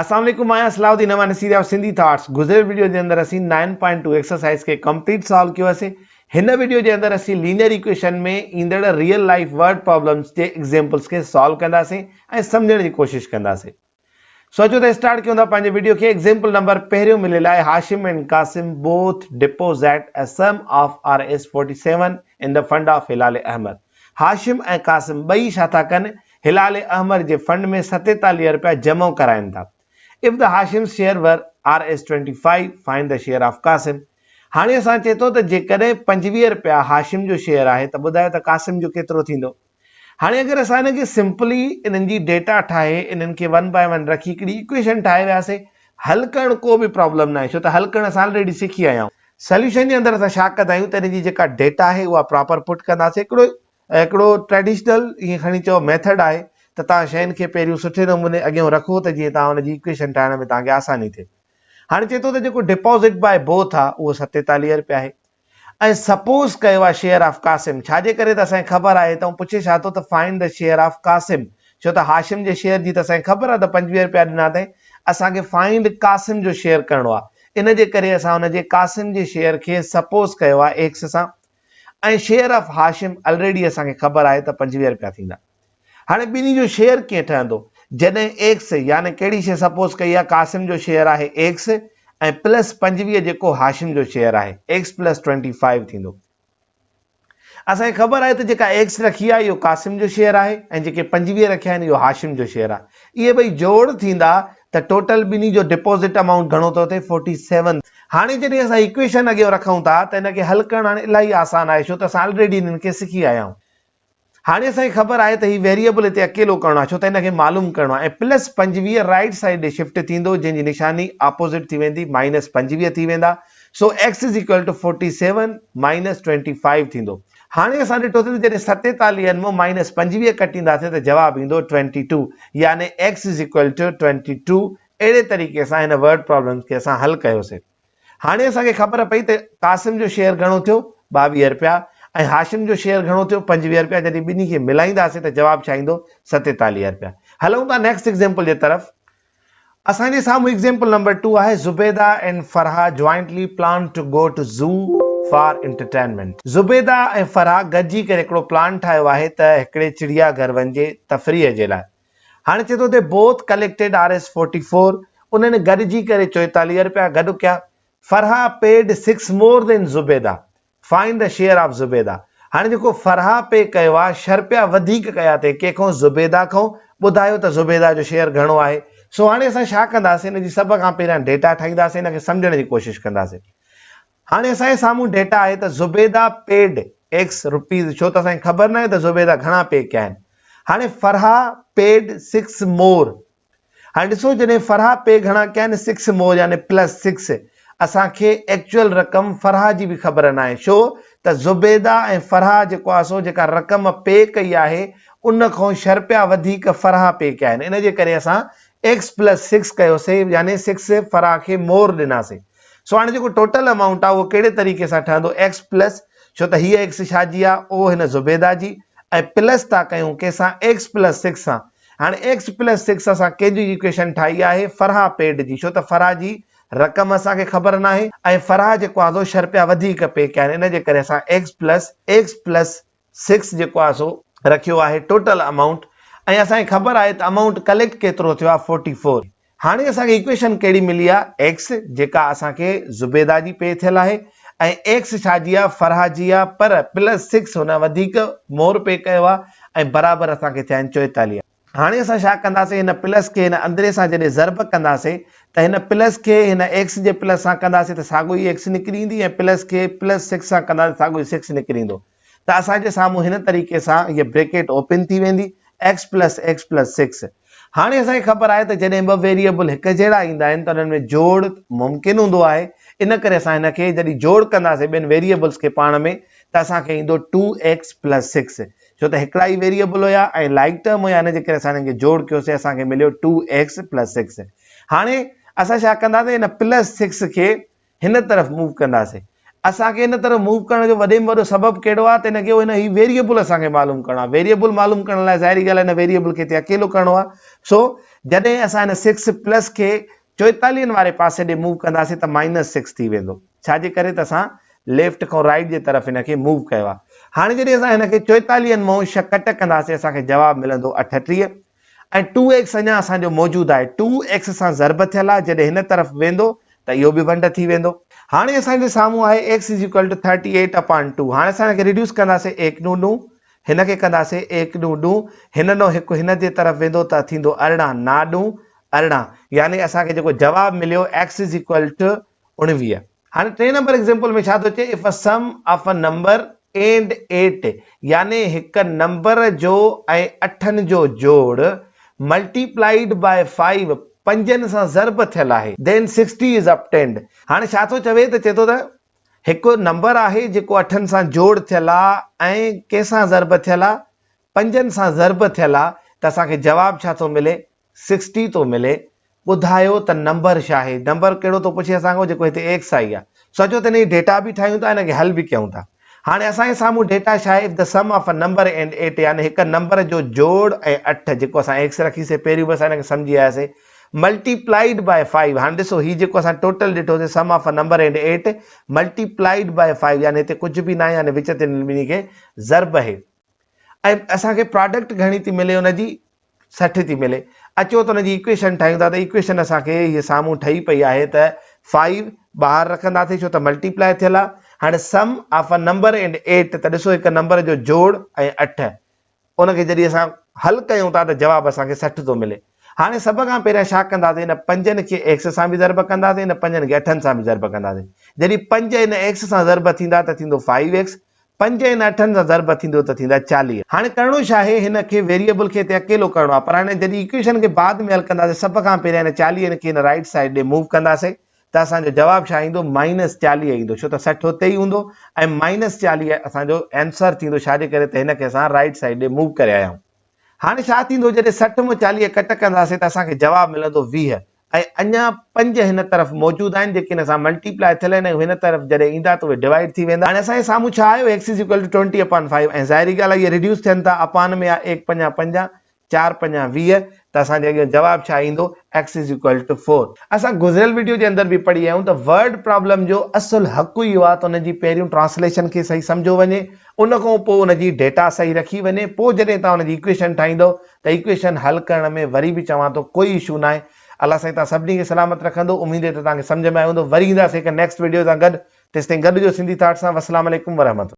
السلام عليڪم آهيان صلاح الدين اوهان ڏسي رهيا آهيو سنڌي ٿاٽس گذريل وڊيو جي اندر اسين 9.2 ايڪسرسائز کي ڪمپليٽ سالو ڪيو هوسين هن وڊيو جي اندر اسين لينيئر ايڪويشن ۾ ايندڙ ريئل لائيف ورڊ پرابلمز جي ايگزيمپلز کي سالو ڪنداسين ۽ سمجهڻ جي ڪوشش ڪنداسين سو اچو ته اسٽارٽ ڪيون ٿا پنهنجي وڊيو کي ايگزيمپل نمبر پهريون مليل آهي Hashim and Qasim both deposit a sum of R S 47 in the fund of Hilal Ahmar Hashim ۽ Qasim ٻئي ڇا ٿا ڪن؟ هلال احمر جي فنڊ ۾ 47 رپيا جمع ڪرائين ٿا. If the Hashim's share were Rs 25, find the share of Qasim. هاڻي اسان چئي ٿو ته جيڪڏهن 25 رپيا هاشم جو شيئر آهي ته ٻڌايو ته قاسم جو ڪيترو ٿيندو؟ هاڻي اگر اسان هن کي سمپلي انهن جي ڊيٽا ٺاهي انهن کي ون بائي ون رکي هڪڙي ايڪويشن ٺاهي وياسي حل ڪرڻ ڪو به پرابلم ناهي ڇو ته حل ڪرڻ اسان آلريڊي سکي آيا آهيون. سليوشن جي اندر اسان ڇا ڪندا آهيون ته ان جي جيڪا ڊيٽا آهي اها پراپر پٽ ڪنداسين هڪڙو هڪڙو ٽريڊيشنل ائين کڻي چئو ميٿڊ آهي ته توهان شين کي پهريون سٺي نموني اڳيون رکو ته جيئن توهان ان جي ايڪويشن ٺاهڻ ۾ توهان کي آساني ٿئي هاڻي چئي ٿو ته جيڪو ڊپازٽ باء بوٿ آهي اهو 47 رپيا آهي ۽ سپوز ڪيو آهي شيئر آف قاسم ڇا جي ڪري ته اسان کي خبر آهي ته پڇي ڇا ٿو ته find the share of Qasim ڇو ته هاشم جي شيئر جي ته اسان کي خبر آهي ته 25 رپيا ڏنا اٿئي اسان کي فائنڊ قاسم جو شيئر ڪرڻو آهي ان جي ڪري اسان ان جي قاسم جي شيئر کي سپوز ڪيو آهي ايڪس سان ۽ شيئر آف هاشم الريڊي اسان کي خبر آهي ته 25 رپيا ٿيندا. هاڻي ٻنهي جو شيئر ڪيئن ٺهندو؟ جڏهن ايڪس يعني ڪهڙي شيء سپوز ڪئي آهي قاسم جو شيئر آهي ايڪس ۽ پلس 25 جيڪو هاشم جو شيئر آهي ايڪس پلس 25 ٿيندو. اسان کي خبر آهي ته جيڪا ايڪس رکي آهي اهو قاسم جو شيئر آهي ۽ جيڪي 25 رکيا آهن اهو هاشم جو شيئر آهي. اهي ٻئي جوڙ ٿيندا ته ٽوٽل ٻنهي جو ڊپازٽ امائونٽ گهڻو ٿو ٿئي 47. هاڻي جڏهن اسان ايڪويشن اڳيان رکون ٿا ته ان کي حل ڪرڻ هاڻي الاهي آسان آهي ڇو ته اسان الريڊي انهن کي سکي آيا آهيون. هاڻي اسان کي خبر آهي ته هي ويريئبل هتي اڪيلو ڪرڻو آهي ڇو ته هن کي معلوم ڪرڻو آهي ۽ پلس 25 رائيٽ سائيڊ ڏي شفٽ ٿيندو جنهن جي نشاني آپوزٽ ٿي ويندي مائنس 25 ٿي ويندا سو x is equal to 47 minus 25 ٿيندو. هاڻي اسان ڏٺوسين ته جڏهن ستيتاليهن مان مائنس 25 ڪٽينداسين ته جواب ايندو 22 يعني x is equal to 22 اهڙي طريقي سان هن ورڊ پرابلمز کي اسان حل ڪيوسين. هاڻي اسان کي خبر پئي ته قاسم جو شيئر گهڻو ٿيو؟ 22 رپيا ۽ هاشم جو شيئر گهڻو ٿيو؟ 25 رپيا جڏهن ٻنهي کي ملائينداسين ته جواب ڇا ايندو؟ 47 رپيا. هلون ٿا نيڪسٽ ايگزيمپل جي طرف. اسان جي سامهون ايگزيمپل نمبر ٽو آهي Zubaida and Farha jointly plan to go to zoo for entertainment. Zubaida ۽ Farha گڏجي ڪري هڪڙو پلان ٺاهيو آهي ته هڪڙي چڙيا گهر وڃجي تفريح جي لاء. هاڻي چئي ٿو ته both collected R S forty four انهن گڏجي ڪري 44 رپيا گڏ ڪيا. Farha paid six more than Zubaida find the share of Zubaida هاڻي جيڪو فرحا پي ڪيو آهي ڇهه رپيا وڌيڪ ڪيا اٿئي ڪنهن کان زبيده کان ٻڌايو ته زبيده جو شيئر گهڻو آهي سو هاڻي اسان ڇا ڪنداسين ان جي سڀ کان پهريان ڊيٽا ٺاهينداسين ان کي سمجهڻ جي ڪوشش ڪنداسين. هاڻي اسان جي سامهون ڊيٽا آهي ته زبيده پيڊ ايڪس روپيز ڇو ته اسان کي خبر ناهي ته زبيده گهڻا پي ڪيا آهن. هاڻي فرحا پيڊ سڪس مور هاڻي ڏسو جڏهن فرحا پي گهڻا ڪيا آهن سڪس مور يعني پلس سڪس اسان کي ايڪچوئل رقم فرحا جي به خبر ناهي ڇو ته زبيده ۽ فرحا جيڪو آهي سو جيڪا رقم پي ڪئي آهي ان کان ڇهه رپيا وڌيڪ فرحا پي ڪيا آهن ان جي ڪري اسان ايڪس پلس سڪس ڪيوسي يعني سڪس فرحا کي مور ڏناسي. سو هاڻي جيڪو ٽوٽل امائونٽ آهي اهو ڪهڙي طريقي سان ٺهندو ايڪس پلس ڇو ته هيء ايڪس ڇا جي آهي او هن زبيده جي ۽ پلس ٿا ڪيون ڪنهن سان ايڪس پلس سڪس سان هاڻي ايڪس پلس سڪس اسان ڪنهن جي ايڪويشن ٺاهي آهي فرحا پيڊ جي ڇو ته فرحا جي رقم اسان کي خبر ناهي ۽ فرحا جيڪو آهي سو ڇهه رپيا وڌيڪ پي ڪيا آهن ان جي ڪري اسان X plus X plus six جيڪو آهي سو رکيو آهي ٽوٽل امائونٽ ۽ اسان کي خبر آهي ته امائونٽ ڪليڪٽ ڪيترو ٿيو آهي فورٽي فور هاڻي اسان کي ايڪويشن ڪهڙي ملي آ ايڪس جيڪا اسان کي زبيده جي پي ٿيل آهي ۽ ايڪس ڇا جي آ فرحا جي آ پر پلس سڪس هن وڌيڪ مور پي ڪيو آ ۽ برابر اسان کي ٿيا آهن 44. هاڻي اسان ڇا ڪنداسين هن پلس کي هن اندرين سان جڏهن ضرب ڪنداسين ته هن پلس کي هن ايڪس جي پلس سان ڪنداسين ته ساڳيو ئي ايڪس نڪري ايندي ۽ پلس کي پلس سڪس سان ڪنداسين ساڳيو ئي سڪس نڪري ايندو ته اسان جي سامهون هن طريقي سان هيء بريڪيٽ اوپن ٿي ويندي، X plus X plus six. هاڻي اسان کي خبر آهي ته جڏهن ٻه ويريئبل هڪ جهڙا ايندا آهن ته انهن ۾ جوڙ ممڪن هوندو آهي، ان ڪري اسان هن کي جڏهن جوڙ ڪنداسين ٻن ويريئبلز کي پاڻ ۾ ته اسان کي ايندو ٽو ايڪس پلس سڪس ڇو ته هڪڙا ئي ويريئبل هيا ۽ لائيڪ ٽرم هيا ان جي ڪري اسان هنن کي جوڙ ڪيوسين اسان کي مليو ٽو ايڪس پلس سڪس. هاڻي اسان ڇا ڪنداسين هن پلس سڪس کي هن طرف موو ڪنداسين اسان کي ان طرف موو ڪرڻ جو وڏي ۾ وڏو سبب ڪهڙو آهي ته ان کي ان هي ويريبل اسان کي معلوم ڪرڻو آهي. ويريبل معلوم ڪرڻ لاء ظاهري ڳالهه آهي ان ويريبل کي هتي اڪيلو ڪرڻو آهي. سو جڏهن اسان هن سڪس پلس کي چوئيتاليهن واري پاسي ڏي موو ڪنداسين ته مائنس سڪس ٿي ويندو. ڇا جي ڪري ته اسان ليفٽ کان رائيٽ جي طرف هن کي موو ڪيو آهي. هاڻي جڏهن اسان هن کي چوئيتاليهن مان ڇهه ڪٽ ڪنداسين اسان کي جواب ملندو 38 ۽ ٽو ايڪس اڃا اسان جو موجود آهي، ٽو ايڪس سان ضرب ٿيل آهي، جڏهن هن طرف ويندو ته اهو به ونڊ ٿي ويندو. هاڻي اسان جي سامهون آهي X is equal to thirty eight upon two, هاڻي اسان هن کي ريڊيوس ڪنداسين ايڪ ڏون ڏون، هن کي ڪنداسين ايڪ ڏون ڏون، هن ڏون هڪ هن جي طرف ويندو ته ٿيندو 18 نا ڏون 18، يعني اسان کي جيڪو جواب مليو ايڪس is equal two 19. هاڻي ٽئين نمبر ايگزيمپل ۾ ڇا ٿو چئي if a sum of a number and eight يعني هڪ نمبر جو ۽ اٺن جو جوڙ ملٽيپلائيڊ باء فائيو پنجن سان ضرب ٿيل آهي then sixty is obtained هاڻي ڇا ٿو چوي ته چئي ٿو ته هڪ نمبر آهي جيڪو اٺن سان جوڙ ٿيل آ ۽ ڪنهن سان ضرب ٿيل آ پنجن سان ضرب ٿيل آ ته اسان کي جواب ڇا ٿو ملي سڪسٽي ٿو ملي، ٻڌايو ته نمبر ڇا آهي؟ نمبر ڪهڙو ٿو پڇي اسان کان جيڪو هتي ايڪس آئي آهي. سوچو ته ان جي ڊيٽا به ٺاهيون ٿا ان کي حل به ڪيون ٿا. هاڻي اسان جي سامهون ڊيٽا ڇا آهي if the sum of a number and eight يعني هڪ نمبر جو جوڙ ۽ اٺ جيڪو اسان ايڪس رکيسي پهريون به اسان ان کي سمجهي آياسي ملٽيپلائيڊ باء فائيو هاڻي ڏسو هي جيڪو اسان total ڏٺوسي sum of a number and eight multiplied by five يعني هتي ڪجهه به ناهي يعني وچ تي انهن ٻنهي کي ضرب اهي ۽ اسان کي پراڊڪٽ گهڻي ٿي ملي ان جي 60 ٿي ملي. اچو ته ان جي ايڪويشن ٺاهيون ٿا ته ايڪويشن اسان کي هيء سامهون ٺهي پئي آهي ته فائيو ٻاهر رکنداسين ڇو ته ملٽيپلائي ٿيل آهي. هاڻي sum of a number and eight ته ڏسو هڪ نمبر جو جوڙ ۽ اٺ ان کي جڏهن اسان حل ڪيون ٿا ته جواب اسان کي 60 ٿو ملي. هاڻي سڀ کان پهريان ڇا ڪنداسين ان پنجن کي ايڪس سان به ضرب ڪنداسين ان پنجن کي اٺن سان به ضرب ڪنداسين. جڏهن پنج ان ايڪس سان ضرب ٿيندا ته ٿيندو فائيو ايڪس پنج ۽ اٺن سان ضرب ٿيندو ته ٿيندا 40. هاڻي ڪرڻو ڇا آهي؟ هن کي ويريئبل کي هتي اڪيلو ڪرڻو آهي پر هاڻي جڏهن ايڪويشن کي بعد ۾ حل ڪنداسين سڀ کان پهريان هن چاليهن کي هن رائيٽ سائيڊ ڏي موو ڪنداسين ته اسان جو جواب ڇا ايندو مائنس 40 ايندو ڇو ته 60 اتي ئي هوندو ۽ مائنس 40 اسان جو آنسر ٿيندو ڇا جي ڪري ته هن کي اسان رائيٽ سائيڊ ڏي موو ڪري آيا آهيون. هاڻي ڇا ٿيندو جڏهن 60 مان 40 ڪٽ ڪنداسين ته اسان کي جواب ملندو 20 ۽ اڃا پنج هن طرف موجود آهن جيڪي هن سان ملٽيپلائي ٿيل آهن ۽ هن طرف جڏهن ايندا ته اهي ڊوائيڊ ٿي ويندا. هاڻي اسان جي سامهون ڇا آيو x is equal to twenty upon five ۽ ظاهري ڳالهه آهي اهي ريڊيوس ٿين ٿا اپان ۾ آهي ايڪ پنجا پنجا چار پنجا 20 ته اسان جي اڳيان جواب ڇا ايندو x is equal to four. اسان گذريل وڊيو جي اندر به پڙهي آيا آهيون ته ورڊ پرابلم جو اصل حق ئي اهو آهي ته ان جي پهريون ٽرانسليشن کي صحيح سمجهيو وڃي ان کان پوء ان جي ڊيٽا صحيح رکي وڃي پوء جڏهن توهان ان جي ايڪويشن ٺاهيندو ته ايڪويشن حل ڪرڻ ۾ وري به چوان ٿو ڪوئي اشو ناهي الله سائين توهان سڀني کي سلامت رکندو اميد آهي ته توهان کي سمجهه ۾ آيو هوندو وري اينداسين هڪ نيڪسٽ وڊيو سان گڏ تيستائين گڏ هجو سنڌي ٿاٽ سان والسلام عليڪم ورحمة.